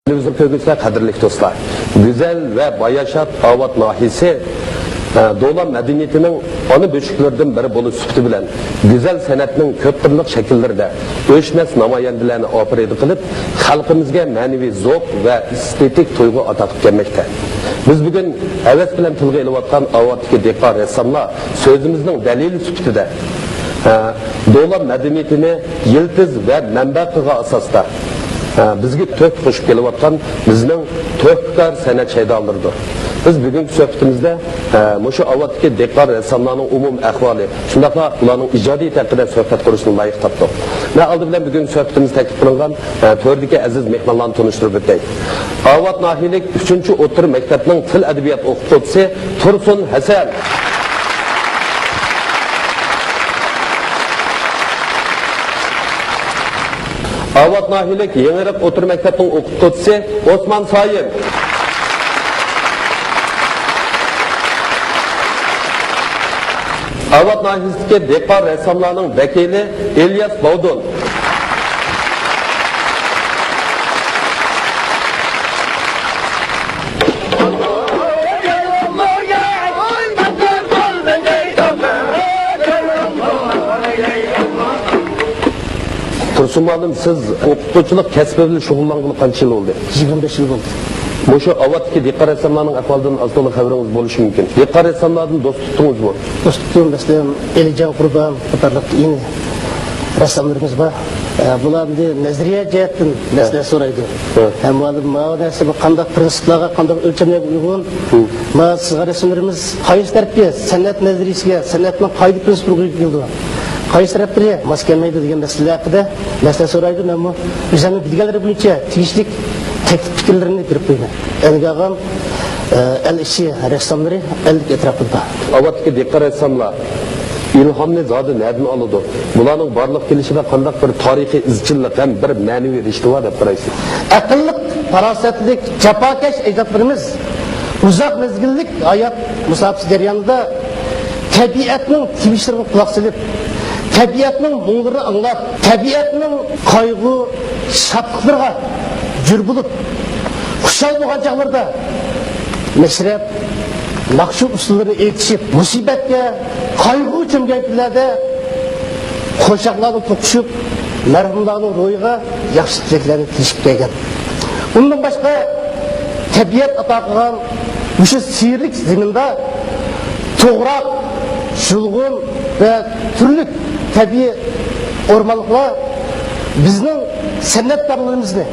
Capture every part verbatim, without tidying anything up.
تېلېۋىزور كۆرگۈچىلەر، قەدىرلىك دوستلار! گۈزەل ۋە باياشات ئاۋات ناھىيەسى، ئە، دولان مەدەنىيىتىنىڭ ئانا بۆشۈكلىرىدىن بىرى بولۇش سۈپىتى بىلەن، گۈزەل سەنئەتنىڭ كۆپ قىرلىق شەكىللىرىدە ئۆچمەس نامايەندىلەرنى ئاپىرىدە قىلىپ، خەلقىمىزگە مەنىۋى زوق ۋە ئېستېتىك تۇيغۇ ئاتا قىلىپ كەلمەكتە. بىز بۈگۈن ھەۋەس بىلەن تىلغا ئېلىۋاتقان ئاۋاتتىكى دېھقان رەسساملار سۆزىمىزنىڭ دەلىلى سۈپىتىدە، ئە، دولان مەدەنىيىتىنى يىلتىز ۋە مەنبە قىلغان ئاساستا، ئە، بىزگە تۆھپە قوشۇپ كېلىۋاتقان بىزنىڭ تۆھپىكار سەنئەت شەيدالىرىدۇر. بىز بۈگۈنكى سۆھبىتىمىزدە، ئە، مۇشۇ ئاۋاتتىكى دېھقان رەسساملارنىڭ ئومۇمىي ئەھۋالى، شۇنداقلا ئۇلارنىڭ ئىجادىيىتى ھەققىدە سۆھبەت قۇرۇشنى لايىق تاپتۇق. مەن ئالدى بىلەن بۈگۈنكى سۆھبىتىمىزدە تەكلىپ قىلىنغان، ئە، تۆردىكى ئەزىز مېھمانلارنى تونۇشتۇرۇپ ئۆتەي. ئاۋات ناھىيەلىك ئۈچىنچى ئوتتۇرا مەكتەپنىڭ تىل ئەدەبىيات ئوقۇتقۇچىسى تۇرسۇن ھەسەن. ئاۋات ناھىيەلىك يېڭىرىق ئوتتۇرا مەكتەپنىڭ ئوقۇتقۇچىسى ئوسمان سايىم. ئاۋات ناھىيەسىدىكى دېھقان رەسساملارنىڭ ۋەكىلى ئىلياس باۋدۇن. تۇرسۇن مۇئەللىم، سىز ئوقۇتقۇچىلىق كەسپى بىلەن شۇغۇللانغىلى قانچە يىل بولدى؟ يىگىرمە بەش يىل بولدى. مۇشۇ ئاۋاتتىكى دېھقان رەسساملارنىڭ ئەھۋالىدىن ئاز تولا خەۋىرىڭىز بولۇشى مۇمكىن. دېھقان رەسساملاردىن دوست تۇتتىڭىزمۇ؟ دوست تۇتتۇم، مەسىلەن، ئېلىجان قۇربان قاتارلىق يېڭى رەسساملىرىمىز بار. ئە، بۇلار ئەمدى نەزەرىيە جەھەتتىن مەسلىھەت سورايدۇ. ھە. ھەم مۇئەللىم، ماۋۇ نەرسە بۇ قانداق پىرىنسىپلارغا، قانداق ئۆلچەملەرگە ئۇيغۇن؟ ھە. ما سىزغا رەسىملىرىمىز قايسى تەرەپكە، سەنئەت نەزەرىيەسىگە، سەنئەتنىڭ قايسى پىرىنسىپلىرىغا ئۇيغۇن كېلىدۇ؟ قايسى تەرەپلىرى ماس كەلمەيدۇ دېگەن مەسىلىلەر ھەققىدە مەسلىھەت سورايدۇ. مەنمۇ ئۆزۈمنىڭ بىلگەنلىرى بويىچە تېگىشلىك تەكلىپ پىكىرلىرىمنى بېرىپ قويىمەن. ئەلگە ئالغان، ئە، ئەل ئىچى رەسساملىرى ئەللىك ئەتراپىدا. ئاۋاتتىكى دېھقان رەسساملار ئىلھامنى زادى نەدىن ئالىدۇ؟ بۇلارنىڭ بارلىققا كېلىشىدە قانداق بىر تارىخىي ئىزچىللىق ھەم بىر مەنىۋى رىشتە بار دەپ قارايسىز؟ ئەقىللىق، پاراسەتلىك، جاپاكەش ئەجدادلىرىمىز ئۇزاق مەزگىللىك ھايات مۇساپىسى جەريانىدا تەبىئەتنىڭ تىۋىشلىرىغا قۇلاق سېلىپ، تەبىئەتنىڭ مۇڭلىرىنى ئاڭلاپ، تەبىئەتنىڭ قايغۇ، شادلىقلىرىغا جۆر بولۇپ، خۇشال بولغان چاغلىرىدا مەشرەپ، ناخشا ئۇسسۇللىرىنى ئېيتىشىپ، مۇسىبەتكە، قايغۇغا چۆمگەن كۈنلەردە قوشاقلارنى توقۇشۇپ، مەرھۇملارنىڭ روھىغا ياخشى تىلەكلەرنى تىلىشىپ كەلگەن. ئۇندىن باشقا، تەبىئەت ئاتا قىلغان مۇشۇ سېھىرلىك زېمىندا توغراق، يۇلغۇن ۋە تۈرلۈك تەبىئىي ئورمانلىقلار بىزنىڭ سەنئەتكارلىرىمىزنى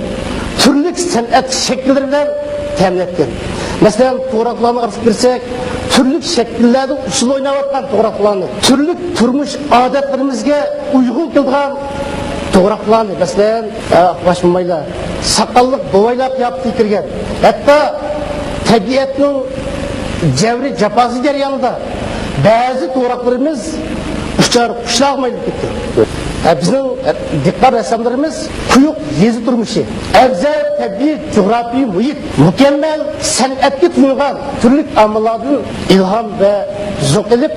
تۈرلۈك سەنئەت شەكىللىرى بىلەن تەمىنلەتكەن. مەسىلەن، توغراقلارنى ئارىسىغا كىرسەك، تۈرلۈك شەكىللەردە ئۇسسۇل ئويناۋاتقان توغراقلارنى، تۈرلۈك تۇرمۇش ئادەتلىرىمىزگە ئۇيغۇن كېلىدىغان توغراقلارنى، مەسىلەن، ئە، باش مومايلار، ساقاللىق بوۋايلار قىياپىتىگە كىرگەن. ھەتتا تەبىئەتنىڭ جەۋرى جاپاسى جەريانىدا بەزى توغراقلىرىمىز ئۇچار قۇشلاغا ئايلىنىپ كەتكەن. ھە، بىزنىڭ، ھە، دېھقان رەسساملىرىمىز قويۇق يېزا تۇرمۇشى، ئەۋزەل تەبىئىي جۇغراپىيەۋى مۇھىت، مۇكەممەل سەنئەتكە تويۇنغان تۈرلۈك ئامىللاردىن ئىلھام ۋە زوق ئېلىپ،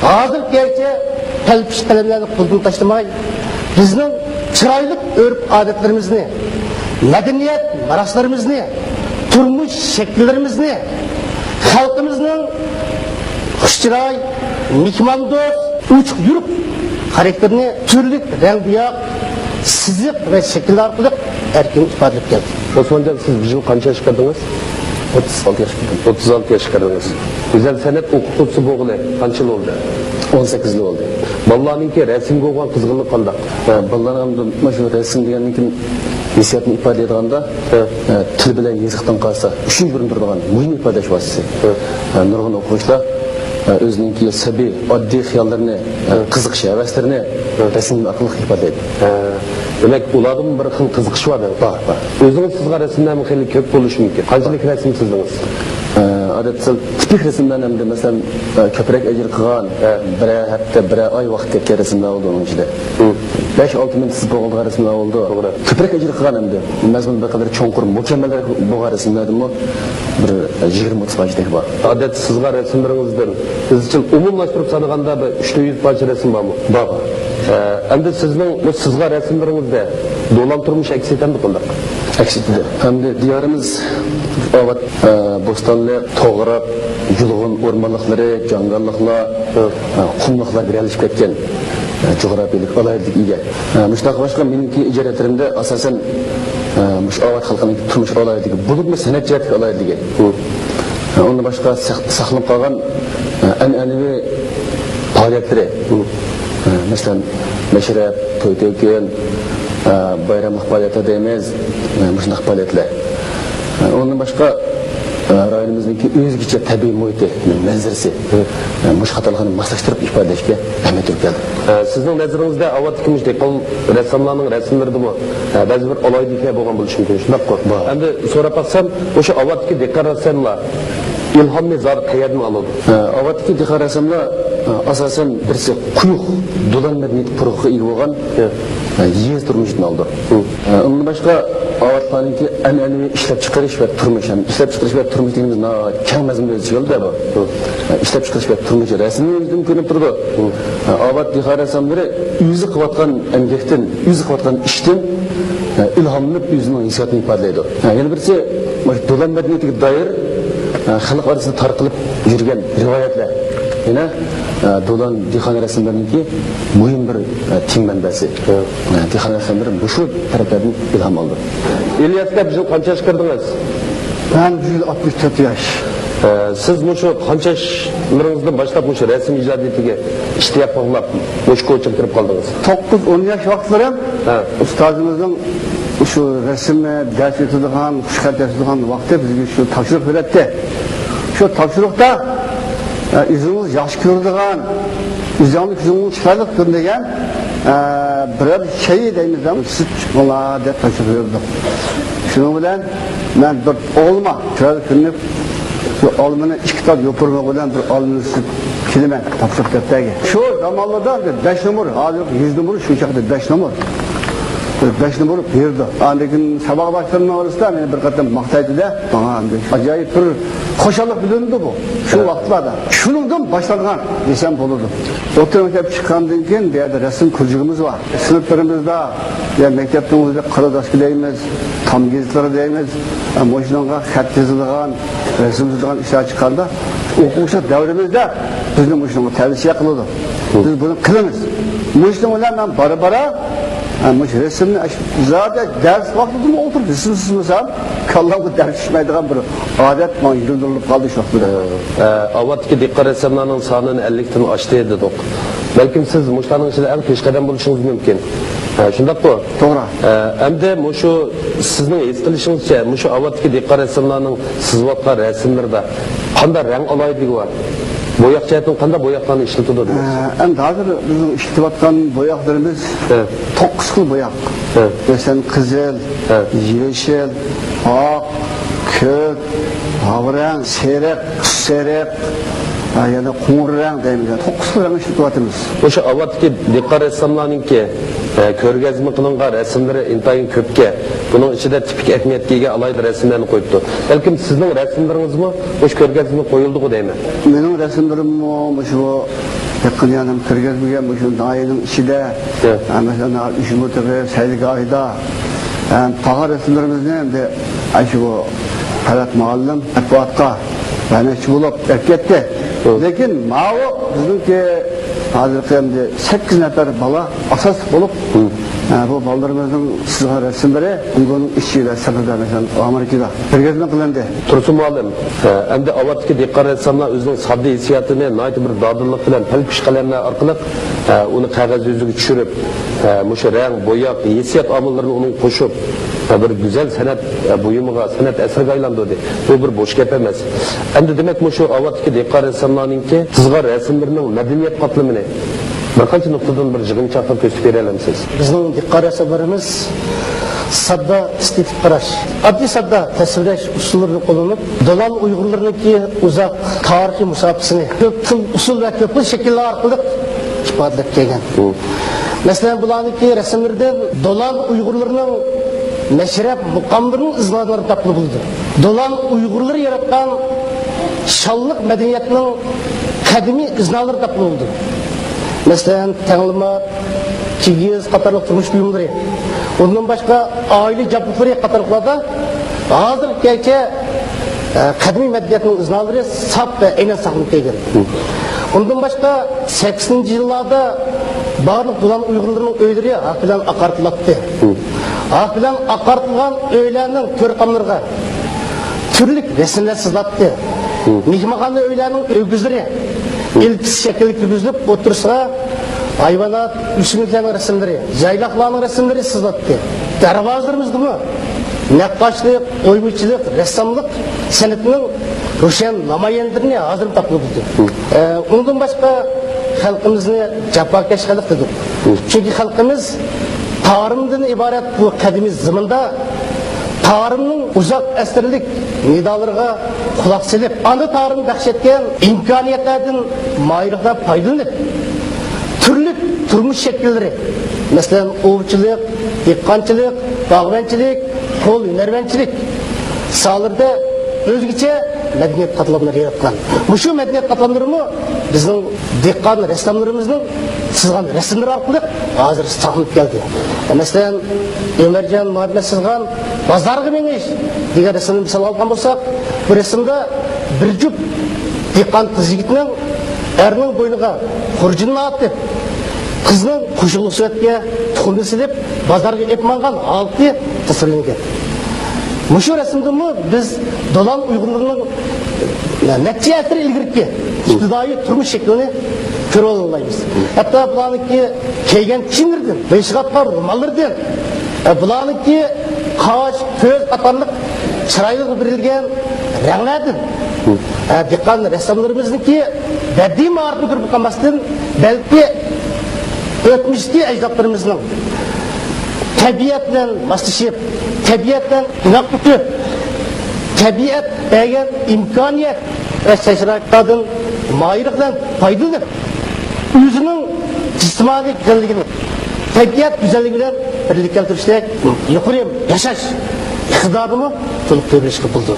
ھازىرغىچە پەلپۈش قەلەملەرنى قولدىن تاشلىماي، بىزنىڭ چىرايلىق ئۆرپ-ئادەتلىرىمىزنى، مەدەنىيەت مىراسلىرىمىزنى، تۇرمۇش شەكىللىرىمىزنى، خەلقىمىزنىڭ خۇش چىراي، مېھماندوست، ئوچۇق يۈرەك خاراكتېرىنى تۈرلۈك رەڭ-بوياق، سىزىق ۋە شەكىللەر ئارقىلىق ئەركىن ئىپادىلەپ كەلدى. ئوسمانجان، سىز بۇ يىل قانچە ياشقا كىردىڭىز؟ ئوتتۇز ئالتە ياشقا كىردىم. ئوتتۇز ئالتە ياشقا كىردىڭىز. گۈزەل، سەنئەت ئوقۇتقۇچىسى بولغىلى قانچە يىل بولدى؟ ئون سەككىز يىل بولدى. بالىلارنىڭكى رەسىمگە بولغان قىزغىنلىقى قانداق؟ ھە، بالىلارنىڭ ئەمدى مانا شۇ رەسىم دېگەندىن كېيىن ھېسسىياتنى ئىپادىلەيدىغاندا، ھە. ھە، تىل بىلەن يېزىقتىن قارىسا، ئۈچىنچى ئورۇندا تۇرىدىغان مۇھىم ئىپادىلەش ۋاسىتىسى. ھە. ھە، نۇرغۇن ئوقۇغۇچىلار، ھە، ئۆزىنىڭكى سەبىي، ئاددىي خىياللىرىنى، ھە، ھە. قىزىقىش ھەۋەسلىرىنى، ھە. رەسىم ئارقىلىق ئىپادىلەيدۇ. ھە. دېمەك، ئۇلاردىمۇ بىر خىل قىزىقىش بار دەڭ. بار، بار. ئۆزىڭىز سىزغان رەسىملەرمۇ خېلى كۆپ بولۇشى مۇمكىن. قانچىلىك رەسىم سىزدىڭىز؟ ئە، ئادەتتە تىپىك رەسىملەرنى ئەمدى، مەسىلەن، ئە، كۆپرەك ئەجىر قىلغان، ھە. بىرەر ھەپتە، بىرەر ئاي ۋاقىت كەتكەن رەسىملەر بولدى ئۇنىڭ ئىچىدە. ھىم. بەش-ئالتە مىنۇت سىزىپ بولغان رەسىملەر بولدى. توغرا. كۆپرەك ئەجىر قىلغان ئەمدى. مەزمۇن بىر قەدەر چوڭقۇر، مۇكەممەلرەك بولغان رەسىملەردىمۇ بىر يىگىرمە ئوتتۇز پارچىدەك بار. ئادەتتە سىزغان رەسىملىرىڭىزدىن ئىزچىل ئومۇملاشتۇرۇپ سانىغاندا بىر ئۈچ تۆت يۈز پارچە رەسىم بارمۇ؟ بار، بار. ئە، ئەمدى سىزنىڭ بۇ سىزغان رەسىملىرىڭىزدە دولان تۇرمۇشى ئەكس ئېتەمدۇ قانداق؟ ئەكس ئېتىدۇ. ئەمدى دىيارىمىز ئاۋات، ئە، بوستانلىق، توغراق، يۇلغۇن ئورمانلىقلىرى، جاڭگاللىقلار، ھە. ئە، قۇملۇقلار بىرلىشىپ كەتكەن، ئە، جۇغراپىيەلىك ئالاھىدىلىككە ئىگە. ئە، مۇشۇنداق باشقا مېنىڭكى ئىجادىيەتلىرىمدە ئاساسەن، ئە، مۇشۇ ئاۋات خەلقىنىڭ تۇرمۇش ئالاھىدىلىكى، بولۇپمۇ سەنئەت جەھەتتىكى ئالاھىدىلىكى. ھە، ئۇندىن باشقا ساق-، ساقلىنىپ قالغان، ئە، ئەنئەنىۋى پائالىيەتلىرى. ھە، مەسىلەن، مەشرەپ، توي-تۆكۈن، ھە، بايراملىق پائالىيەتلەر دەيمىز، ھە، مۇشۇنداق پائالىيەتلەر. ھە، ئۇندىن باشقا، ھە، رايونىمىزنىڭكى ئۆزگىچە تەبىئىي مۇھىتى، مەنزىرىسى، ھە، مۇشۇ قاتارلىقلارنى ماسلاشتۇرۇپ ئىپادىلەشكە ئەھمىيەت بېرىپ كەلدىم. ھە، سىزنىڭ نەزىرىڭىزدە ئاۋاتتىكى مۇشۇ دېھقان رەسساملارنىڭ رەسىملىرىدىمۇ، ھە، بەزى بىر ئالاھىدىلىكلەر بولغان بولۇشى مۇمكىن، شۇنداققۇ؟ بار. ئەمدى سوراپ باقسام، مۇشۇ ئاۋاتتىكى دېھقان رەسساملار ئىلھامنى زادى قەيەردىن ئالىدۇ؟ ئاۋاتتىكى دېھقان رەسساملار، ئاساسەن، بىرسى قويۇق دولان مەدەنىيىتى پۇرىقىغا ئىگە بولغان، ھە. يېزا تۇرمۇشىدىن ئالىدۇ. ھە. ئۇندىن باشقا، ئاۋاتلارنىڭكى ئەنئەنىۋى ئىشلەپچىقىرىش ۋە تۇرمۇش، ھەم ئىشلەپچىقىرىش ۋە تۇرمۇش دېگىنىمىز ناھايىتى كەڭ مەزمۇننى ئۆز ئىچىگە ئالىدۇ. ھە. ئىشلەپچىقىرىش ۋە تۇرمۇش رەسىمى ئۆزىدىن كۆرۈنۈپ تۇرىدۇ. ھە. ئاۋات دېھقان رەسساملىرى ئۆزى قىلىۋاتقان ئەمگەكتىن، ئۆزى قىلىۋاتقان ئىشتىن، ھە، ئىلھاملىنىپ ئۆزىنىڭ ھېسسىياتىنى ئىپادىلەيدۇ. ھە، يەنە بىرسى، مۇشۇ دولان مەدەنىيىتىگە دائىر، ھە، خەلق ئارىسىدا تارقىلىپ يۈرگەن رىۋايەتلەر. يەنە، ھە، دولان دېھقان رەسىملىرىنىڭكى مۇھىم بىر، ھە، تېما مەنبەسى. ھە. ھە، دېھقان رەسىملىرى مۇشۇ تەرەپلەردىن ئىلھام ئالىدۇ. ئىلياس ئاكا، بۇ يىل قانچە ياشقا كىردىڭىز؟ مەن بۇ يىل ئاتمىش تۆت ياش. ھە، سىز مۇشۇ قانچە ياشلىرىڭىزدىن باشلاپ مۇشۇ رەسىم ئىجادىيىتىگە ئىشتىياق باغلاپ، مۇشۇ كوچىغا كىرىپ قالدىڭىز؟ توققۇز، ئون ياش ۋاقىتلىرىم ھە. ئۇستازىمىزنىڭ شۇ رەسىمنى دەرس ئۆتىدىغان، خۇشخەت ياسىدىغان ۋاقتى بىزگە شۇ تاپشۇرۇق بېرەتتى. شۇ تاپشۇرۇقتا، ئە، ئۆزىڭىز ياخشى كۆرىدىغان، ئۆزۈڭنى كۆزۈڭنىڭ چىرايلىق كۆرىدىغان دېگەن، ئە، بىرەر شەي دەيمىز، سىز چىقىڭلار دەپ تاپشۇرۇق بېرىدۇ. شۇنىڭ بىلەن مەن بىر ئالما، چىرايلىق كۆرۈنۈپ، شۇ ئالمىنى ئىككى تال يوپۇرمىقى بىلەن بىر ئالمىنى سىزىپ كېلىمەن تاپشۇرۇق دەپتەرگە. شۇ زامانلاردا بىر بەش نومۇر، ھازىر يۈز نومۇر، شۇ چاغدا بەش نومۇر. بىر بەش نومۇر بېرىدۇ. ئاندىن كېيىن ساۋاق باشلىرىمنىڭ ئارىسىدا مېنى بىر قېتىم ماختايدۇ-دە، ماڭا ئاجايىپ بىر خۇشاللىق بىلىنىدۇ بۇ. شۇ ھە. ۋاقىتلاردا. شۇنىڭدىن باشلانغان دېسەم بولىدۇ. ئوتتۇرا مەكتەپ چىققاندىن كېيىن بۇ يەردە رەسىم كۇرژۇكىمىز بار. سىنىپلىرىمىزدا يا مەكتەپنىڭ ئۆزىدە قارا دوسكا دەيمىز، تام گېزىتلىرى دەيمىز، مۇشۇنىڭغا خەت يېزىدىغان، رەسىم سىزىدىغان ئىشلار چىققاندا، ئوقۇغۇچىلىق دەۋرىمىزدە بىزنى مۇشۇنىڭغا تەۋسىيە قىلىدۇ. بىز بۇنى قىلىمىز. مۇشۇنىڭ بىلەن مەن بارا-بارا، ھە، مۇشۇ رەسىمنى ئاش-، زادى دەرس ۋاقتىدىمۇ ئولتۇرۇپ رەسىم سىزمىسام، كاللامغا دەرس چۈشمەيدىغان بىر ئادەت ماڭا يۈكۈندۈرۈلۈپ قالدى شۇ ۋاقىتتا. ئە، ئاۋاتتىكى دىققەت رەسساملارنىڭ سانىنى ئەللىكتىن ئاشتى دېدۇق. بەلكىم سىز مۇشۇلارنىڭ ئىچىدە ئەڭ پېشقەدەم بولۇشىڭىز مۇمكىن. ھە، شۇنداققۇ؟ توغرا. ئە، ئەمدى مۇشۇ سىزنىڭ ھېس قىلىشىڭىزچە، مۇشۇ ئاۋاتتىكى دىققەت رەسساملارنىڭ سىزىۋاتقان رەسىملىرىدە قانداق رەڭ ئالاھىدىلىكى بار؟ بوياق جەھەتتىن قانداق بوياقلارنى ئىشلىتىدۇ دېمەكچى؟ ئە، ئەمدى ھازىر بىزنىڭ ئىشلىتىۋاتقان بوياقلىرىمىز ھە. توققۇز خىل بوياق. ھە. مەسىلەن، قىزىل، ھە. يېشىل، ئاق، كۆك، ھاۋا رەڭ، سېرىق، سېرىق، ھە، يەنە قوڭۇر رەڭ دەيمىز. توققۇز خىل رەڭ ئىشلىتىۋاتىمىز. ئوشۇ ئاۋاتتىكى دىققەت رەسساملارنىڭكى، ھە، كۆرگەزمە قىلىنغان رەسىملىرى ئىنتايىن كۆپكەن. بۇنىڭ ئىچىدە تىپىك ئەھمىيەتكە ئىگە ئالاھىدە رەسىملەرنى قويۇپتۇ. بەلكىم سىزنىڭ رەسىملىرىڭىزمۇ ئوشۇ كۆرگەزمىگە قويۇلدىغۇ دەيمەن. مېنىڭ رەسىملىرىممۇ مۇشۇ يېقىن يېرىم كۆرگەزمىگە مۇشۇ ناھىيەنىڭ ئىچىدە، ھە. ھە، مەسىلەن، ئۈجمە تېغى، سەيلىگاھىدا، ھە، تاغار رەسىملىرىمىزنى ئەمدى ئاشۇ پەرھات مۇئەللىم مەتبۇئاتقا بەرمەكچى بولۇپ ئەكەتتى. ھە. لېكىن ماۋۇ بىزنىڭكى ھازىرقى ئەمدى سەككىز نەپەر بالا ئاساسلىق بولۇپ، ھە، بۇ بالىلىرىمىزنىڭ سىزغان رەسىملىرى ئۇيغۇرنىڭ ئىچى ۋە سىرتىدا، مەسىلەن، ئامېرىكىدا كۆرگەزمە قىلىندى. تۇرسۇن مۇئەللىم، ھە، ئەمدى ئاۋاتتىكى دىققەت رەسساملار ئۆزىنىڭ ساددا ھېسسىياتىنى ناھايىتى بىر دادىللىق بىلەن پەلكۈش قەلەملەر ئارقىلىق، ھە، ئۇنى قەغەز يۈزىگە چۈشۈرۈپ، ھە، مۇشۇ رەڭ، بوياق، ھېسسىيات ئامىللىرىنى ئۇنىڭغا قوشۇپ، ھە، بىر گۈزەل سەنئەت، ھە، بۇيۇمىغا، سەنئەت ئەسىرىگە ئايلاندۇردى. بۇ بىر بوش گەپ ئەمەس. ئەمدى دېمەك، مۇشۇ ئاۋاتتىكى دىققەت رەسساملارنىڭكى سىزغان رەسىملىرىنىڭ مەدەنىيەت قاتلىمىنى بىر قانچە نۇقتىدىن بىر يىغىنچاقلاپ كۆرسىتىپ بېرەلەمسىز؟ بىزنىڭ دىققەت رەسىملىرىمىز ساددا ئېستېتىك قاراش، ئاددىي ساددا تەسۋىرلەش ئۇسۇللىرىنى قوللىنىپ، دولان ئۇيغۇرلىرىنىڭكى ئۇزاق تارىخىي مۇساپىسىنى كۆپ خىل ئۇسۇل ۋە كۆپ خىل شەكىللەر ئارقىلىق ئىپادىلەپ كەلگەن. مەسىلەن، بۇلارنىڭكى رەسىملىرىدىن دولان ئۇيغۇرلىرىنىڭ مەشرەپ مۇقاملىرىنىڭ ئىزنالىرى تاپقىلى بولىدۇ. دولان ئۇيغۇرلىرى ياراتقان شانلىق مەدەنىيەتنىڭ قەدىمىي ئىزنالىرى تاپقىلى بولىدۇ. مەسىلەن، تەڭلىمات، كىگىز قاتارلىق تۇرمۇش بۇيۇملىرى، ئۇندىن باشقا ئائىلە جابدۇقلىرى قاتارلىقلاردا ھازىرغىچە، ئە، قەدىمىي مەدەنىيەتنىڭ ئىزنالىرى ساپ ۋە ئەينەن ساقلىنىپ كەلگەن. ئۇندىن باشقا، سەكسىنىنچى يىللاردا بارلىق دولان ئۇيغۇرلىرىنىڭ ئۆيلىرى ھاك بىلەن ئاقارتىلاتتى. ھاك بىلەن ئاقارتىلغان ئۆيلەرنىڭ تۆر تاملىرىغا تۈرلۈك رەسىملەر سىزىلاتتى. مېھمانخانا ئۆيلەرنىڭ ئۆگزىلىرى ئېلىپىس شەكلىگە كىرگۈزۈلۈپ، ئوتتۇرىسىغا ھايۋانات، ئۆسۈملۈكلەرنىڭ رەسىملىرى، يايلاقلارنىڭ رەسىملىرى سىزىلاتتى. دەرۋازىلىرىمىزدىمۇ نەققاشلىق، ئويمىچىلىق، رەسساملىق سەنئىتىنىڭ روشەن نامايەندىلىرىنى ھازىرمۇ تاپقىلى بولىدۇ. ئە، ئۇنىڭدىن باشقا خەلقىمىزنى جاپاكەش خەلق دېدۇق. چۈنكى خەلقىمىز تارىمدىن ئىبارەت بۇ قەدىمىي زېمىندا تارىمنىڭ ئۇزاق ئەسىرلىك نىدالىرىغا قۇلاق سېلىپ، ئانا تارىم بەخش ئەتكەن ئىمكانىيەتلەردىن ماھىرلىقتا پايدىلىنىپ، تۈرلۈك تۇرمۇش شەكىللىرى، مەسىلەن، ئوۋچىلىق، دېھقانچىلىق، باغۋەنچىلىك، قول ھۈنەرۋەنچىلىك ساھەلىرىدە ئۆزگىچە مەدەنىيەت قاتلاملىرى ياراتقان. مۇشۇ مەدەنىيەت قاتلاملىرىمۇ بىزنىڭ دېھقان رەسساملىرىمىزنىڭ سىزغان رەسىملىرى ئارقىلىق ھازىر ساقلىنىپ كەلدى. مەسىلەن، ئۆمەرجان مۇھەممەت سىزغان بازارغا مېڭىش دېگەن رەسىمنى مىسالغا ئالغان بولساق، بۇ رەسىمدە بىر جۈپ دېھقان قىز يىگىتنىڭ ئەرنىڭ بوينىغا خۇرجۇننى ئارتىپ، قىزنىڭ قوشۇقلۇق سۈرەتكە تۇخۇمنى سېلىپ، بازارغا ئېلىپ ماڭغان ھالىتى تەسۋىرلەنگەن. مۇشۇ رەسىمدىمۇ بىز دولان ئۇيغۇرلىرىنىڭ نەچچە ئەسىر ئىلگىرىكى ئىپتىدائىي تۇرمۇش شەكلىنى كۆرۈۋالالايمىز. ھەتتا بۇلارنىڭكى كىيگەن كىيىملىرىدىن، بېشىغا ئاتقان روماللىرىدىن، ئە، بۇلارنىڭكى قاش، كۆز قاتارلىق چىرايلىرىغا بېرىلگەن رەڭلەردىن، ئە، دېھقان رەسساملىرىمىزنىڭكى بەدىئىي ماھارىتىنى كۆرۈپ قالماستىن، بەلكى ئۆتمۈشتىكى ئەجدادلىرىمىزنىڭ تەبىئەت بىلەن ماسلىشىپ، تەبىئەت بىلەن ئىناقلىشىپ، تەبىئەت بەرگەن ئىمكانىيەت ۋە شارائىتلاردىن ماھىرلىق بىلەن پايدىلىنىپ، ئۆزىنىڭ جىسمانىي گۈزەللىكىنى تەبىئەت گۈزەللىكى بىلەن بىرلىككە كەلتۈرۈشتەك يۇقىرى ياشاش ئىقتىدارىنىمۇ تولۇق كۆرۈۋېلىشقا بولىدۇ.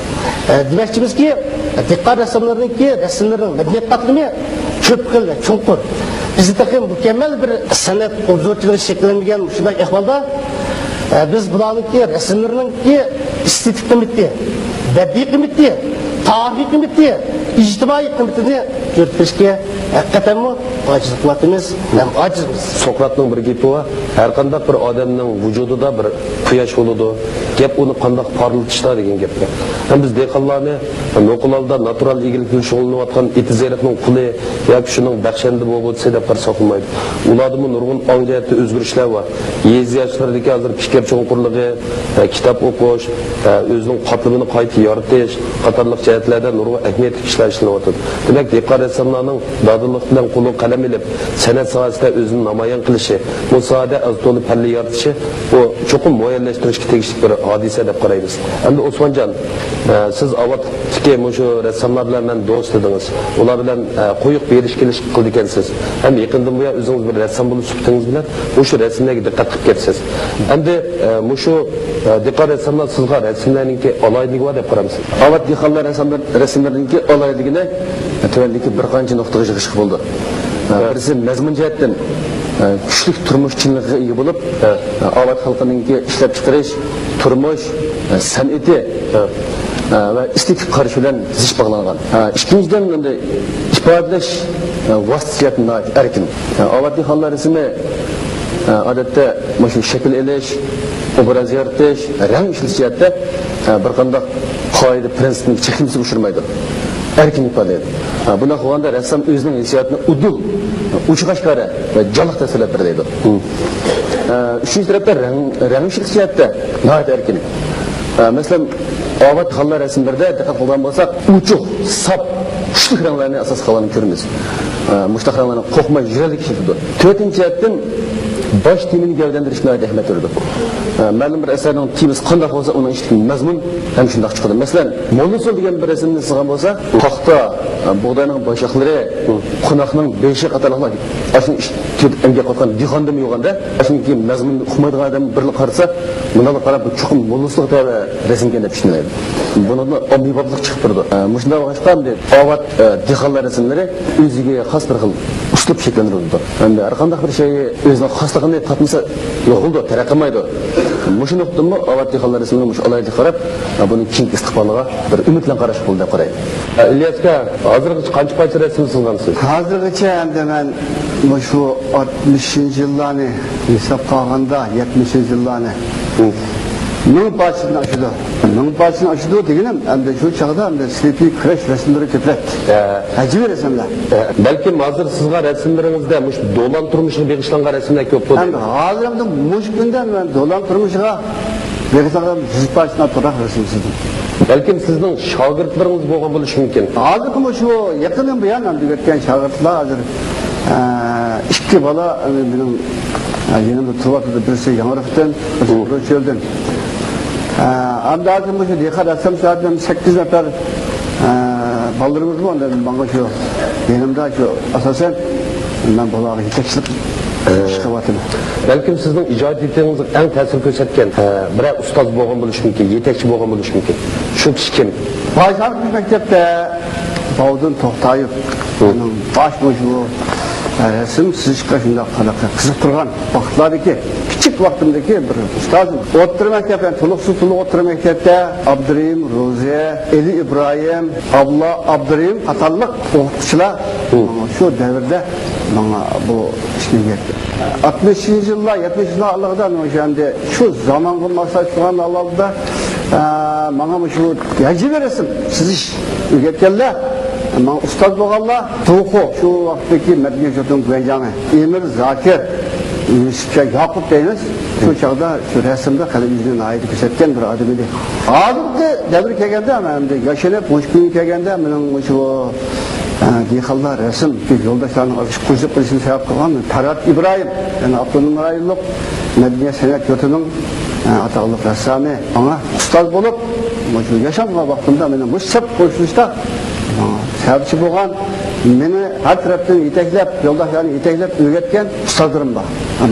ئە، دېمەكچىمىزكى، دېھقان رەسساملىرىنىڭكى رەسىملىرىنىڭ مەدەنىيەت قاتلىمى كۆپ خىل ۋە چوڭقۇر. بىزدە تېخى مۇكەممەل بىر سەنئەت ئوبزورچىلىقى شەكىللەنمىگەن شۇنداق ئەھۋالدا، ئە، بىز بۇلارنىڭكى رەسىملىرىنىڭكى ئېستېتىك قىممىتى، بەدىئىي قىممىتى، تارىخىي قىممىتى، ئىجتىمائىي قىممىتىنى يورۇتۇپ بېرىشكە ھەقىقەتەنمۇ ئاجىزلىق قىلىۋاتىمىز ھەم ئاجىزمىز. سوقراتنىڭ بىر گېپى بار، ھەرقانداق بىر ئادەمنىڭ ۋۇجۇدىدا بىر قۇياش بولىدۇ. گەپ ئۇنى قانداق پارلىتىشتا دېگەن گەپكەن. ھەم بىز دېھقانلارنى نوقۇل ھالدا ناتۇرال ئىگىلىك بىلەن شۇغۇللىنىۋاتقان ئېتىز-ئېرىقنىڭ قۇلى ياكى شۇنىڭ بەخشەندە بوبۇتىسى دەپ قارىساق بولمايدۇ. ئۇلاردىمۇ نۇرغۇن ئاڭ جەھەتتە ئۆزگىرىشلەر بار. يېزا ياشلىرىدىكى ھازىر پىكىر چوڭقۇرلۇقى، ئە، كىتاب ئوقۇش، ئە، ئۆزىنىڭ قاتلىمىنى قايتا يارىتىش قاتارلىق جەھەتلەردە نۇرغۇن ئەھمىيەتلىك ئىشلار ئىشلىنىۋاتىدۇ. دېمەك، دېھقان رەسساملارنىڭ دادىللىق بىلەن قولىغا قەلەم ئېلىپ، سەنئەت ساھەسىدە ئۆزىنى نامايان قىلىشى، بۇ ساھەدە ئاز-تولا پەللە يارىتىشى، بۇ چوقۇم مۇئەييەنلەشتۈرۈشكە تېگىشلىك بىر ھادىسە دەپ قارايمىز. ئەمدى ئوسمانجان، ئە، سىز ئاۋاتتىكى مۇشۇ رەسساملار بىلەن مەن دوست دېدىڭىز. ئۇلار بىلەن، ئە، قويۇق بېرىش-كېلىش قىلىدىكەنسىز. ھەم يېقىندىن بۇيان ئۆزىڭىز بىر رەسسام بولۇش سۈپىتىڭىز بىلەن مۇشۇ رەسىملەرگە دىققەت قىلىپ كەپسىز. ئەمدى، ئە، مۇشۇ، ئە، دىققەت رەسساملار سىزغا رەسىملەرنىڭكى ئالاھىدىلىكى بار دەپ قارامسىز؟ ئاۋات دېھقانلار رەسساملار-، رەسىملىرىنىڭكى ئالاھىدىلىكىنى تۆۋەندىكى بىر قانچە نۇقتىغا يىغىشقا بولىدۇ. ئە، بىرسى مەزمۇن جەھەتتىن، ئە، كۈچلۈك تۇرمۇش چىنلىقىغا ئىگە بولۇپ، ئە، ئاۋات خەلقىنىڭكى ئىشلەپچىقىرىش، تۇرمۇش، ئە، سەنئىتى، ئە، ۋە ئېستېتىك قارىشى بىلەن زىچ باغلانغان. ئە، ئىككىنچىدىن، ئەمدى ئىپادىلەش، ئە، ۋاسىتىسى جەھەتتىن ناھايىتى ئەركىن. ئە، ئاۋات دېھقانلار رەسىمى، ئە، ئادەتتە مۇشۇ شەكىل ئېلىش، ئوبراز يارىتىش، رەڭ ئىشلىتىش جەھەتتە، ئە، بىر قانداق قائىدە، پىرىنسىپنىڭ چەكلىمىسىگە ئۇچرىمايدۇ. ئەركىن ئىپادىلەيدۇ. ئە، بۇنداق بولغاندا رەسسام ئۆزىنىڭ ھېسسىياتىنى ئۇدۇل، ئوچۇق-ئاشكارا ۋە جانلىق تەسۋىرلەپ بېرەلەيدۇ. ئە، ئۈچىنچى تەرەپتە رەڭ، رەڭ ئىشلىتىش جەھەتتە ناھايىتى ئەركىن. ئە، مەسىلەن، ئاۋات خانلار رەسىملىرىدە دىققەت قىلغان بولساق، ئوچۇق، ساپ، كۈچلۈك رەڭلەرنى ئاساس قىلغانلىقىنى كۆرىمىز. ئە، مۇشۇنداق رەڭلەرنى قورقماي، يۈرەللىك ئىشلىتىدۇ. تۆتىنچى جەھەتتىن، باش تېمىنى گەۋدىلەندۈرۈش ناھايىتى ئەھمىيەت بېرىدۇ. ئە، مەلۇم بىر ئەسەرنىڭ تېمىسى قانداق بولسا، ئۇنىڭ ئىچىدىكى مەزمۇن ھەم شۇنداق چىقىدۇ. مەسىلەن، موللا ئۇسۇل دېگەن بىر رەسىمنى سىزغان بولسا، پاختا، ئە، بۇغداينىڭ باش ياقلىرى، قوناقنىڭ بېشى قاتارلىقلار ئاشۇنىڭ ئىچىدە ئەمگەك قىلىۋاتقان دېھقاندىمۇ يوق ئەمدى. ئاشۇنىڭكى مەزمۇنىنى ئۇقمايدىغان ئادەم بىرلا قارىسا، مۇنداقلا قاراپ، بۇ چوقۇم موللا ئۇسۇلغا تەۋە رەسىمكەن دەپ چۈشىنەلەيدۇ. بۇنىڭدىن ئاممىبابلىق چىقىپ تۇرىدۇ. ئە، مۇشۇنداق بولغاچقا، ئەمدى ئاۋات، ئە، دېھقانلار رەسىملىرى ئۆزىگە خاس بىر خىل ئۇسلۇب شەكىللەندۈرۈلىدۇ. ئەمدى ھەر قانداق بىر شەي ئۆزىنىڭ خاسلىقىنى تاپمىسا، يوقىلىدۇ، تەرەققىي قىلمايدۇ. مۇشۇ نۇقتىدىنمۇ ئاۋات دېھقانلار رەسىمىنىڭ مۇشۇ ئالاھىدىلىكىگە قاراپ، بۇنىڭ كېيىنكى ئىستىقبالىغا بىر ئۈمىد بىلەن قاراشقا بولىدۇ دەپ قارايمەن. ئىلياس ئاكا، ھازىرغىچە قانچە پارچە رەسىم سىزغانسىز؟ ھازىرغىچە ئەمدى مەن مۇشۇ ئاتمىشىنچى يىللارنى ھېسابقا ئالغاندا، يەتمىشىنچى يىللارنى، مىڭ پارچىدىن ئاشىدۇ. مىڭ پارچىدىن ئاشىدۇ دېگىنىم، ئەمدى شۇ چاغدا ئەمدى سىلىپى كۈرەش رەسىملىرى كۆپرەك. ھە. ئەجىبىي رەسىملەر. ھە، بەلكىم ھازىر سىزغان رەسىملىرىڭىزدە مۇشۇ دولان تۇرمۇشىغا بېغىشلانغان رەسىملەر كۆپ بولدى. ئەمدى ھازىر ئەمدى مۇشۇ كۈندە مەن دولان تۇرمۇشىغا بېغىشلانغان يۈز پارچىدىن ئارتۇقراق رەسىم سىزدىم. بەلكىم سىزنىڭ شاگىرتلىرىڭىز بولغان بولۇشى مۇمكىن. ھازىرقى مۇشۇ يېقىندىن بۇيان ئەمدى ئۆگەتكەن شاگىرتلار ھازىر، ئە، ئىككى بالا، ئە، مېنىڭ، ئە، يېنىمدا تۇرۇۋاتىدۇ. بىرسى ياڭرىقتىن، بىرسى ئۇرۇشيولدىن. ئە، ئەمدى ھازىر مۇشۇ دېھقان رەسسام سائەتتىن سەككىز نەپەر، ئە، بالىلىرىمىزمۇ ئاندىن ماڭا شۇ يېنىمدا شۇ ئاساسەن مەن بۇلارغا يېتەكچىلىك ئىش قىلىۋاتىمەن. بەلكىم سىزنىڭ ئىجادىيىتىڭىزغا ئەڭ تەسىر كۆرسەتكەن، ئە، بىرەر ئۇستاز بولغان بولۇشى مۇمكىن، يېتەكچى بولغان بولۇشى مۇمكىن. شۇ كىشى كىم؟ باش ھەربىي مەكتەپتە باۋۇدۇن توختايېۋ مېنىڭ باش مۇشۇ رەسىم سىزىشقا شۇنداق قاناققا قىزىقتۇرغان ۋاقىتلاردىكى، كىچىك ۋاقتىمدىكى بىر ئۇستازىم. ئوتتۇرا مەكتەپ، يەنى تولۇقسىز تولۇق ئوتتۇرا مەكتەپتە ئابدۇرېھىم روزى، ئېلى ئىبراھىم، ئابلا ئابدۇرېھىم قاتارلىق ئوقۇتقۇچىلار شۇ دەۋردە ماڭا بۇ ئىشنى ئۆگەتتى. ئاتمىشىنچى يىللار، يەتمىشىنچى يىللار ئارىلىقىدا مەن شۇ ئەمدى شۇ زامانغا ماسلاشتۇرغان ھالدا، ئە، ماڭا مۇشۇ ئەجىبىي رەسىم سىزىش ئۆگەتكەنلەر، ماڭا ئۇستاز بولغانلار، توخۇ، شۇ ۋاقىتتىكى مەدەنىيەت يۇرتىنىڭ گۇەنجاڭى ئېمىر زاكىر، يۈسۈپجان ياقۇپ دەيمىز. شۇ چاغدا شۇ رەسىمدە قەلىمىمىزنى ناھايىتى كۆرسەتكەن بىر ئادەم ئىدى. ھازىرقى دەۋر كەلگەندە، مەن ئەمدى ياشىنىپ، مۇشۇ كۈنگە كەلگەندە، مېنىڭ مۇشۇ، ئە، دېھقانلار رەسىم، يولداشلارنىڭ ئارىسىدا قوشۇلۇپ قېلىشىنى سەۋەب قىلغان پەرھات ئىبراھىم، يەنى ئاپتونوم رايونلۇق مەدەنىيەت سەنئەت يۇرتىنىڭ، ئە، ئاتاقلىق رەسسامى، ماڭا ئۇستاز بولۇپ، مۇشۇ ياشانغان ۋاقتىمدا مېنى مۇشۇ سەپ قوشۇلۇشتا ماڭا سەۋەبچى بولغان، مېنى ھەر تەرەپتىن يېتەكلەپ، يولداشلارنى يېتەكلەپ ئۆگەتكەن ئۇستازلىرىم بار.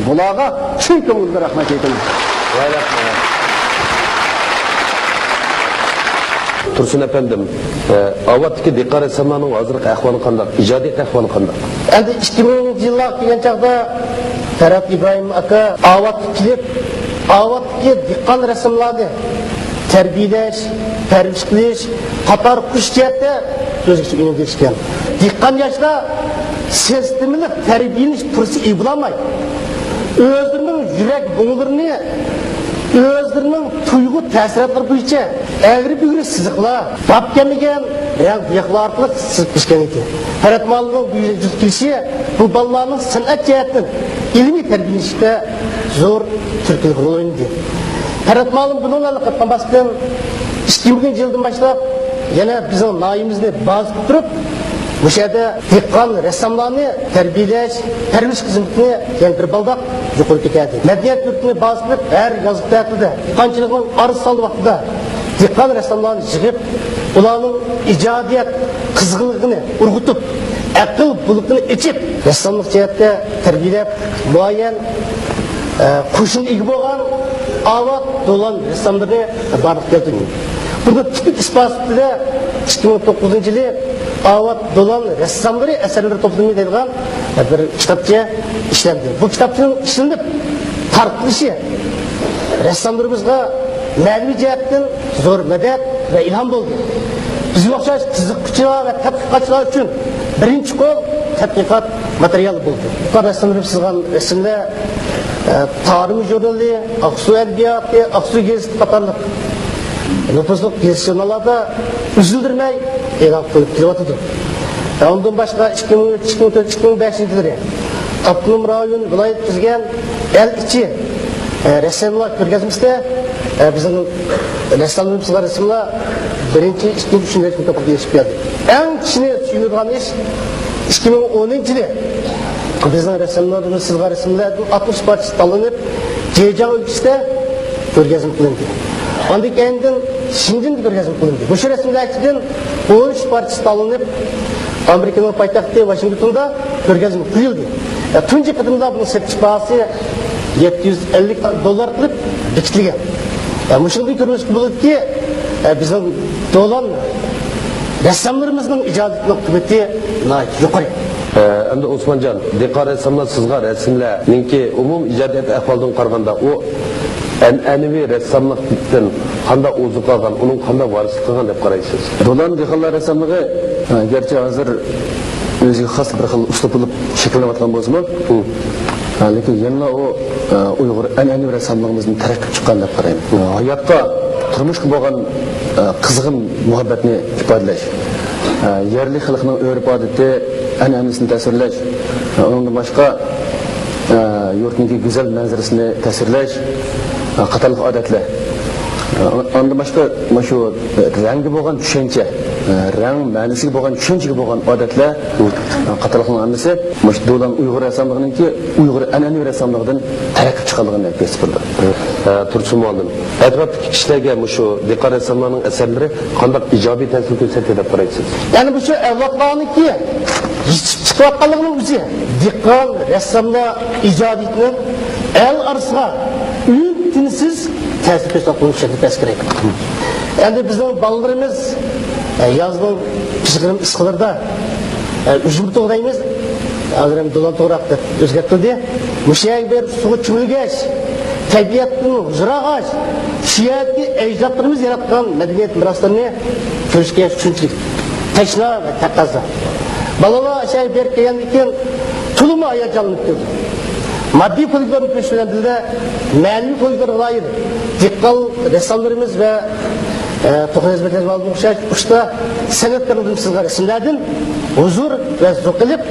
بۇلارغا چىن كۆڭلۈمدىن رەھمەت ئېيتىمەن. تۇرسۇن ئەپەندىم، ئە، ئاۋاتتىكى دېھقان رەسساملارنىڭ ھازىرقى ئەھۋالى قانداق؟ ئىجادىيەت ئەھۋالى قانداق؟ ئەمدى ئىككى مىڭىنچى يىللارغا كەلگەن چاغدا پەرھات ئىبراھىم ئاكا ئاۋاتقا كېلىپ، ئاۋاتتىكى دېھقان رەسساملارنى تەربىيەلەش، پەرۋىش قىلىش قاتارلىق قۇرۇش جەھەتتە ئۆزگىچە ئۈنۈمگە ئېرىشكەن. دېھقان ياشلار سىستېمىلىق تەربىيەلىنىش پۇرسىتىگە ئىگە بولالماي، ئۆزلىرىنىڭ يۈرەك مۇڭلىرىنى، ئۆزلىرىنىڭ تۇيغۇ تەسىراتلىرى بويىچە ئەگرى-بۈگرى سىزىقلار، باب كەلمىگەن رەڭ بوياقلار ئارقىلىق سىزىپ كەچكەن ئىدى. پەرھات مۇئەللىمنىڭ بۇ يەرگە كېلىشى بۇ بالىلارنىڭ سەنئەت جەھەتتىن ئىلمىي تەربىيەلىنىشتە زور تۈرتكىلىك رول ئوينىدى. پەرھات مۇئەللىم بۇنىڭ بىلەن قاتناشماستىن، ئىككى مىڭىنچى يىلدىن باشلاپ يەنە بىزنىڭ ناھىيەمىزنى بازا قىلىپ تۇرۇپ، مۇشۇ يەردە دېھقان رەسساملارنى تەربىيەلەش، پەرۋىش خىزمىتىنى يەنە بىر بالداق يۇقىرى كۆتەردى. مەدەنىيەت يۇرتىنى بازا قىلىپ، ھەر يازلىق تەتىلدە، دېھقانچىلىقنىڭ ئارىسى سالدى ۋاقتىدا دېھقان رەسساملارنى يىغىپ، ئۇلارنىڭ ئىجادىيەت قىزغىنلىقىنى ئۇرغۇتۇپ، ئەقىل بۇلىقىنى ئېچىپ، رەسساملىق جەھەتتە تەربىيەلەپ، مۇئەييەن، ئە، قوشۇنغا ئىگە بولغان ئاۋات دولان رەسساملىرىنى بارلىققا كەلتۈردى. بۇنىڭ تىپىك ئىسپاتى سۈپىتىدە ئىككى مىڭ توققۇزىنچى يىلى ئاۋات دولان رەسساملىرى ئەسەرلىرى توپلىمى دەيدىغان بىر كىتابچە ئىشلەندى. بۇ كىتابچىنىڭ ئىشلىنىپ تارقىلىشى رەسساملىرىمىزغا مەنىۋى جەھەتتىن زور مەدەت ۋە ئىلھام بولدى. بىزگە ئوخشاش قىزىققۇچىلار ۋە تەتقىقاتچىلار ئۈچۈن بىرىنچى قول تەتقىقات ماتېرىيالى بولدى. بۇ رەسساملىرىمىز سىزغان رەسىملەر، ئە، تارىم ژۇرنىلى، ئاقسۇ ئەدەبىياتى، ئاقسۇ گېزىتى قاتارلىق نوپۇزلۇق گېزىت-ژۇرناللاردا ئۈزۈلدۈرمەي ئېلان قىلىنىپ كېلىۋاتىدۇ. ۋە ئۇندىن باشقا، ئىككى مىڭ ئۈچ، ئىككى مىڭ تۆت، ئىككى مىڭ بەشىنچى يىللىرى ئاپتونوم رايون ۋىلايەت تۈزگەن ئەل ئىچى، ئە، رەسساملار كۆرگەزمىسىدە، ئە، بىزنىڭ رەسساملىرىمىز سىزغان رەسىملەر بىرىنچى، ئىككىنچى، ئۈچىنچى رەسىم توپىغا ئېرىشىپ كەلدى. ئەڭ كىشىنى سۆيۈنىدىغان ئىش، ئىككى مىڭ ئونىنچى يىلى بىزنىڭ رەسساملىرىمىز سىزغان رەسىملەردىن ئاتمىش پارچىسى تاللىنىپ، جېجياڭ ئۆلكىسىدە كۆرگەزمە قىلىندى. ئاندىن كېيىندىن شىنجىڭدا كۆرگەزمە قىلىندى. مۇشۇ رەسىملەر ئىچىدىن ئون ئۈچ پارچىسى تاللىنىپ، ئامېرىكىنىڭ پايتەختى ۋاشىنگتوندا كۆرگەزمە قىلىندى. ئە، تۇنجى قېتىمدا بۇنىڭ سېتىش باھاسى يەتتە يۈز ئەللىك دوللار قىلىپ بېكىتىلگەن. ئە، مۇشۇندىن كۆرۈۋېلىشقا بولىدۇكى، ئە، بىزنىڭ دولان رەسساملىرىمىزنىڭ ئىجادىيىتىنىڭ قىممىتى ناھايىتى يۇقىرى. ئە، ئەمدى ئوسمانجان، دېھقان رەسساملار سىزغا رەسىملەرنىڭكى ئومۇمىي ئىجادىيەت ئەھۋالىدىن قارىغاندا، ئۇ ئەنئەنىۋى رەسساملىقتىن قانداق ئوزۇق ئالغان، ئۇنىڭ قانداق ۋارىسلىق قىلغان دەپ قارايسىز؟ دولان دېھقانلار رەسساملىقى، ئە، گەرچە ھازىر ئۆزىگە خاس بىر خىل ئۇسلۇب بولۇپ شەكىللىنىۋاتقان بولسىمۇ، ھە، لېكىن يەنىلا ئۇ، ئە، ئۇيغۇر ئەنئەنىۋى رەسساملىقىمىزدىن تەرەققىي چىققان دەپ قارايمەن. ھاياتقا، تۇرمۇشقا بولغان، ئە، قىزغىن مۇھەببەتنى ئىپادىلەش، ئە، يەرلىك خەلقنىڭ ئۆرپ-ئادىتى، ئەنئەنىسىنى تەسۋىرلەش، ئە، ئۇنىڭدىن باشقا، ئە، يۇرتنىڭكى گۈزەل مەنزىرىسىنى تەسۋىرلەش، ئە، قاتارلىق ئادەتلەر. ئە، ئاندىن باشقا، مۇشۇ رەڭگە بولغان چۈشەنچە، ئە، رەڭ مەنىسىگە بولغان چۈشەنچىگە بولغان ئادەتلەر، ئە، قاتارلىقلارنىڭ ھەممىسى مۇشۇ دولان ئۇيغۇر رەسساملىقىنىڭكى ئۇيغۇر ئەنئەنىۋى رەسساملىقىدىن تەرەققىي چىققانلىقىنى كۆرسىتىپ بېرىدۇ. ئە، تۇرسۇن مۇئەللىم، ئەتراپتىكى كىشىلەرگە مۇشۇ دېھقان رەسساملارنىڭ ئەسەرلىرى قانداق ئىجابىي تەسىر كۆرسەتتى دەپ قارايسىز؟ يەنى مۇشۇ ئەۋلادلارنىڭكى يېتىپ چىقىۋاتقانلىقىنىڭ ئۆزى دېھقان رەسساملار ئىجادىيىتىنىڭ ئەل ئارىسىغا ئۈن-تىنسىز تەسىر كۆرسىتىۋاتقانلىقىنى چۈشەندۈرۈپ بەرسە كېرەك. ئەمدى بىزنىڭ بالىلىرىمىز، ئە، يازنىڭ پىشقىرىم ئىسسىقلىرىدا، ئە، ئۈجمە توغرايمىز. ھازىر ھەم دولان توغراق دەپ ئۆزگەرتىلدى. مۇشۇ يەرگە بېرىپ سۇغا چۆمۈلگەچ، تەبىئەتتىن ھۇزۇر ئالغاچ، شۇ يەردىكى ئەجدادلىرىمىز ياراتقان مەدەنىيەت مىراسلىرىنى كۆرۈشكە شۇنچىلىك تەشنا ۋە تەقەززا. بالىلار شۇ يەرگە بېرىپ كەلگەندىن كېيىن تولىمۇ ھاياجانلىنىپ كېلىدۇ. ماددىي فولكلورنى كۆرۈش بىلەن بىللە، مەنىۋى فولكلورغا دائىر دېھقان رەسساملىرىمىز ۋە، ئە، توخۇ خىزمەت ئوخشاش ئۇستا سەنئەتكارلىرىمىز سىزغان رەسىملەردىن ھۇزۇر ۋە زوق ئېلىپ،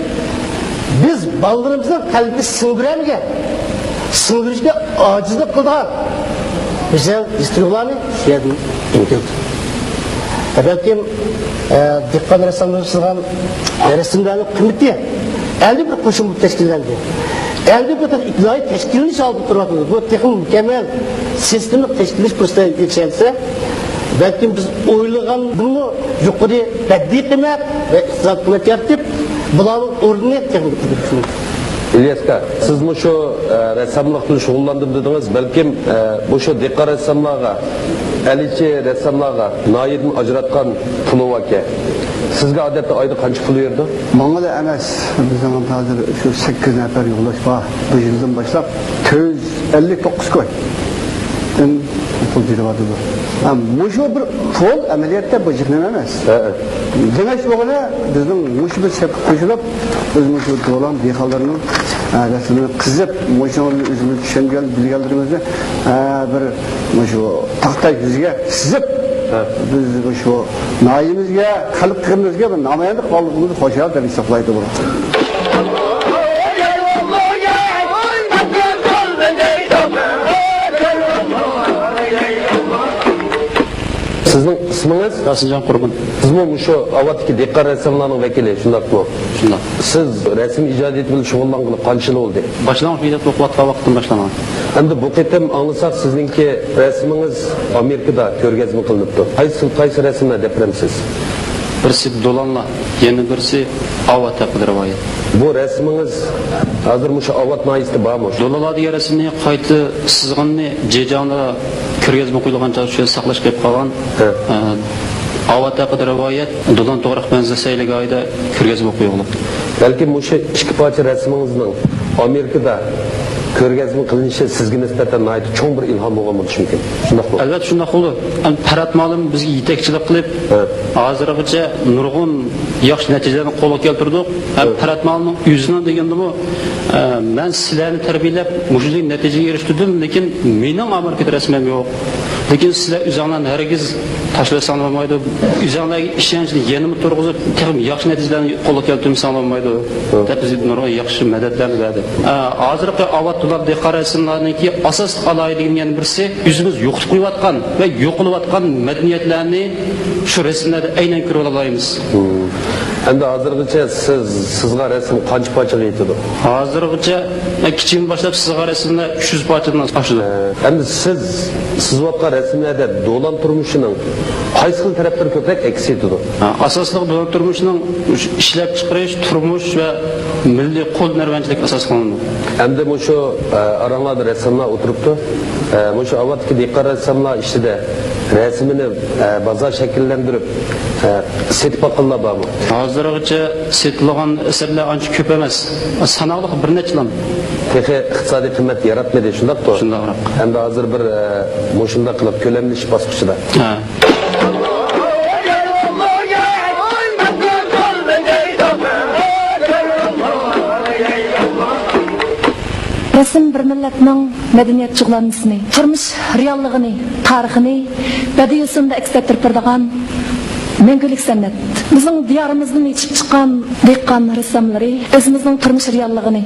بىز بالىلىرىمىزنىڭ قەلبىگە سىڭدۈرەلمىگەن، سىڭدۈرۈشكە ئاجىزلىق قىلىدىغان گۈزەل ھېس-تۇيغۇلارنى شۇ يەردىن ئېلىپ كەلدۇق. بەلكىم، ئە، دېھقان رەسساملىرى سىزغان رەسىملەرنىڭ قىممىتى ئەمدى بىر قوشۇن بولۇپ تەشكىللەندى. ئەمدى بۇ تېخى ئىپتىدائىي تەشكىللىنىش ھالىتىدە تۇرۇۋاتىدۇ. بۇ تېخىمۇ مۇكەممەل سىستېمىلىق تەشكىللىنىش پۇرسىتىگە ئېرىشەلىسە، بەلكىم بىز ئويلىغاندىنمۇ يۇقىرى بەدىئىي قىممەت ۋە ئىقتىسادىي قىممەت يارىتىپ، بۇلارنىڭ ئورنىنى تېخىمۇ كۆتۈرۈشىمىز مۇمكىن. ئىلياسكا، سىز مۇشۇ، ئە، رەسساملىق بىلەن شۇغۇللاندىم دېدىڭىز. بەلكىم، ئە، مۇشۇ دېھقان رەسساملارغا، ئەلچى رەسساملارغا ناھىيەدىن ئاجراتقان پۇلى باركەن. سىزگە ئادەتتە ئايدا قانچە پۇل بېرىدۇ؟ ماڭىلا ئەمەس، بىزنىڭ ھازىر شۇ سەككىز نەپەر يولداش بار. بۇ يىلدىن باشلاپ تۆت يۈز ئەللىك توققۇز كويدىن پۇل بېرىۋاتىدۇ. ھە، مۇشۇ بىر پۇل ئەمەلىيەتتە بۇ جىق نېمە ئەمەس. ھە، ھە. دېمەكچى بولغىنى، بىزنىڭ مۇشۇ بىر سەپكە قوشۇلۇپ، بىز مۇشۇ دولان دېھقانلىرىنىڭ، ھە، رەسىمىنى قىزىپ، مۇشۇنى ئۆزىمىز چۈشەنگەن، بىلگەنلىرىمىزنى، ھە، بىر مۇشۇ تاختا يۈزگە سىزىپ، ھە، بىز مۇشۇ ناھىيەمىزگە، خەلقىمىزگە بىر نامايەندە قىلغانلىقىمىزنى خۇشال دەپ ھېسابلايدۇ بۇ. سىزنىڭ ئىسمىڭىز؟ ياسىنجان قۇربان. سىزمۇ مۇشۇ ئاۋاتتىكى دېھقان رەسساملارنىڭ ۋەكىلى، شۇنداقمۇ؟ شۇنداق. سىز رەسىم ئىجادىيىتى بىلەن شۇغۇللانغىلى قانچە يىل بولدى؟ باشلانغۇچ مەكتەپتە ئوقۇۋاتقان ۋاقىتتىن باشلانغان. ئەمدى بۇ قېتىم ئاڭلىساق، سىزنىڭكى رەسىمىڭىز ئامېرىكىدا كۆرگەزمە قىلىنىپتۇ. قايسى، قايسى رەسىملەر دەپ بېرەمسىز؟ بىرسى دولانلار، يەنە بىرسى ئاۋات ھەققىدە رىۋايەت. بۇ رەسىمىڭىز ھازىر مۇشۇ ئاۋات ناھىيەسىدە بارمۇ؟ دولانلار دېگەن رەسىمنى قايتا سىزغىنىنى جېجاڭدا كۆرگەزمە قويۇلغان چاغدا شۇ يەردە ساقلاش قېلىپ قالغان. ھە. ئە، ئاۋات ھەققىدە رىۋايەت، دولان توغراق مەنزىرە سەيلىگاھىدا كۆرگەزمە قويۇلغان. بەلكىم مۇشۇ ئىككى پارچە رەسىمىڭىزنىڭ ئامېرىكىدا كۆرگەزمە قىلىنىشى سىزگە نىسبەتەن ناھايىتى چوڭ بىر ئىلھام بولغان بولۇشى مۇمكىن. شۇنداقمۇ؟ ئەلۋەتتە شۇنداق بولدى. ھەم پەرھات مۇئەللىم بىزگە يېتەكچىلىك قىلىپ، ھە، ھازىرغىچە نۇرغۇن ياخشى نەتىجىلەرنى قولغا كەلتۈردۇق. ھەم، ھە، پەرھات مۇئەللىمنىڭ ئۆزىنىڭ دېگەندىمۇ، ئە، مەن سىلەرنى تەربىيەلەپ مۇشۇنداق نەتىجىگە ئېرىشتۈردۈم، لېكىن مېنىڭ ئامېرىكىدا رەسىمىم يوق. لېكىن سىلەر ئۆزۈڭلارنى ھەرگىز تاشلىۋەتسەڭلار بولمايدۇ. ئۆزۈڭلارغا ئىشەنچنى يەنىمۇ تۇرغۇزۇپ، تېخىمۇ ياخشى نەتىجىلەرنى قولغا كەلتۈرمىسەڭلار بولمايدۇ، ھە، دەپ بىزگە نۇرغۇن ياخشى مەدەتلەرنى بەردى. ئە، ھازىرقى ئاۋات دولان دېھقان رەسىملەرنىڭكى ئاساسلىق ئالاھىدىلىكىنىڭ يەنە بىرسى، ئۆزىمىز يوقىتىپ قويۇۋاتقان ۋە يوقىلىۋاتقان مەدەنىيەتلەرنى شۇ رەسىملەردە ئەينەن كۆرۈۋالالايمىز. ھىم. ئەمدى ھازىرغىچە سىز، سىزغان رەسىم قانچە پارچىغا يېتىدۇ؟ ھازىرغىچە، ئە، كىچىكىدىن باشلاپ سىزغان رەسىملەر ئۈچ يۈز پارچىدىن ئاشىدۇ. ئە، ئەمدى سىز سىزىۋاتقان رەسىملەردە دولان تۇرمۇشىنىڭ قايسى خىل تەرەپلىرى كۆپرەك ئەكس ئېتىدۇ؟ ھە، ئاساسلىق دۆلەت تۇرمۇشىنىڭ ئىشلەپچىقىرىش، تۇرمۇش ۋە مىللىي قول ھۈنەرۋەنچىلىك ئاساس قىلىنىدۇ. ئەمدى مۇشۇ، ئە، ئاراڭلاردا رەسساملار ئولتۇرۇپتۇ. ئە، مۇشۇ ئاۋاتتىكى دېھقان رەسساملار ئىچىدە رەسىمىنى، ئە، بازار شەكىللەندۈرۈپ، ئە، سېتىپ باققانلار بارمۇ؟ ھازىرغىچە سېتىلغان ئەسەرلەر ئانچە كۆپ ئەمەس. ساناقلىق بىر نەچچىلا. تېخى ئىقتىسادىي قىممەت ياراتمىدى، شۇنداقتۇ؟ شۇنداقراق. ئەمدى ھازىر بىر، ئە، مۇشۇنداق قىلىپ كۆلەملىشىش باسقۇچىدا. ھە. رەسىم بىر مىللەتنىڭ مەدەنىيەت جۇغلانمىسىنى، تۇرمۇش رېئاللىقىنى، تارىخىنى بەدىئىي ئۇسۇلدا ئەكس ئەتتۈرۈپ بېرىدىغان مەڭگۈلۈك سەنئەت. بىزنىڭ دىيارىمىزدىن يېتىشىپ چىققان دېھقان رەسساملىرى ئۆزىمىزنىڭ تۇرمۇش رېئاللىقىنى،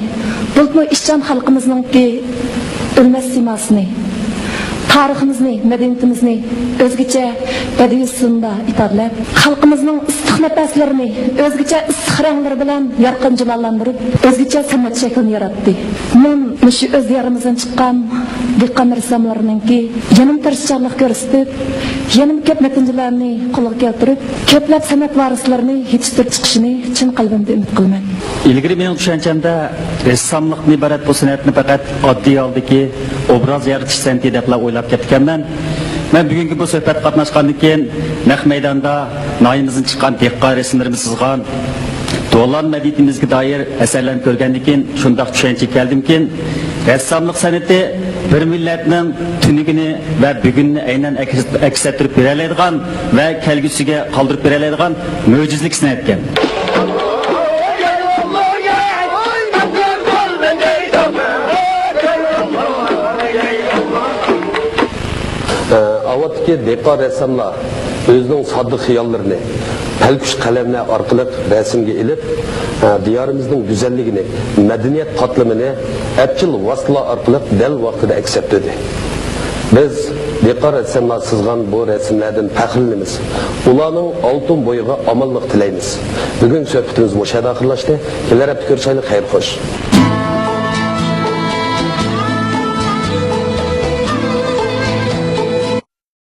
بولۇپمۇ ئىشچان خەلقىمىزنىڭكى ئۆلمەس سىيماسىنى، تارىخىمىزنى، مەدەنىيىتىمىزنى ئۆزگىچە بەدىئىي ئۇسۇلدا ئىپادىلەپ، خەلقىمىزنىڭ ئىسسىق نەپەسلىرىنى ئۆزگىچە ئىسسىق رەڭلىرى بىلەن يارقىن جۇلاللاندۇرۇپ، ئۆزگىچە سەنئەت شەكلىنى ياراتتى. مەن مۇشۇ ئۆز دىيارىمىزدىن چىققان دېھقان رەسساملىرىنىڭكى يەنىمۇ تىرىشچانلىق كۆرسىتىپ، يەنىمۇ كۆپ نەتىجىلەرنى قولغا كەلتۈرۈپ، كۆپلەپ سەنئەت ۋارىسلىرىنى يېتىشتۈرۈپ چىقىشىنى چىن قەلبىمدىن ئۈمىد قىلىمەن. ئىلگىرى مېنىڭ چۈشەنچەمدە رەسساملىقتىن ئىبارەت بۇ سەنئەتنى پەقەت ئاددىي ھالدىكى ئوبراز يارىتىش سەنئىتى دەپلا ئويلاپ كەپتىكەنمەن. مەن بۈگۈنكى بۇ سۆھبەتكە قاتناشقاندىن كېيىن نەق مەيداندا ناھىيىمىزدىن چىققان دېھقان رەسىملىرىمىز سىزغان، دولان مەدەنىيىتىمىزگە دائىر ئەسەرلەرنى كۆرگەندىن كېيىن شۇنداق چۈشەنچىگە كەلدىمكىن، رەسساملىق سەنئىتى بىر مىللەتنىڭ تۈنۈگۈنى ۋە بۈگۈنىنى ئەينەن ئەكس، ئەكس ئەتتۈرۈپ بېرەلەيدىغان ۋە كەلگۈسىگە قالدۇرۇپ بېرەلەيدىغان مۆجىزىلىك سەنئەتكەن. ئاۋاتتىكى دېھقان رەسساملار ئۆزىنىڭ ساددا خىياللىرىنى پەلكۈش قەلەملەر ئارقىلىق رەسىمگە ئېلىپ، دىيارىمىزنىڭ گۈزەللىكىنى، مەدەنىيەت قاتلىمىنى ئەپچىل ۋاسىتىلەر ئارقىلىق دەل ۋاقتىدا ئەكس ئەتتۈردى. بىز دېھقان رەسساملار سىزغان بۇ رەسىملەردىن پەخىرلىنىمىز. ئۇلارنىڭ ئالتۇن بويىغا ئامانلىق تىلەيمىز. بۈگۈنكى سۆھبىتىمىز مۇشۇ يەردە ئاخىرلاشتى. كېلەر ھەپتە كۆرۈشەيلى. خەير خوش.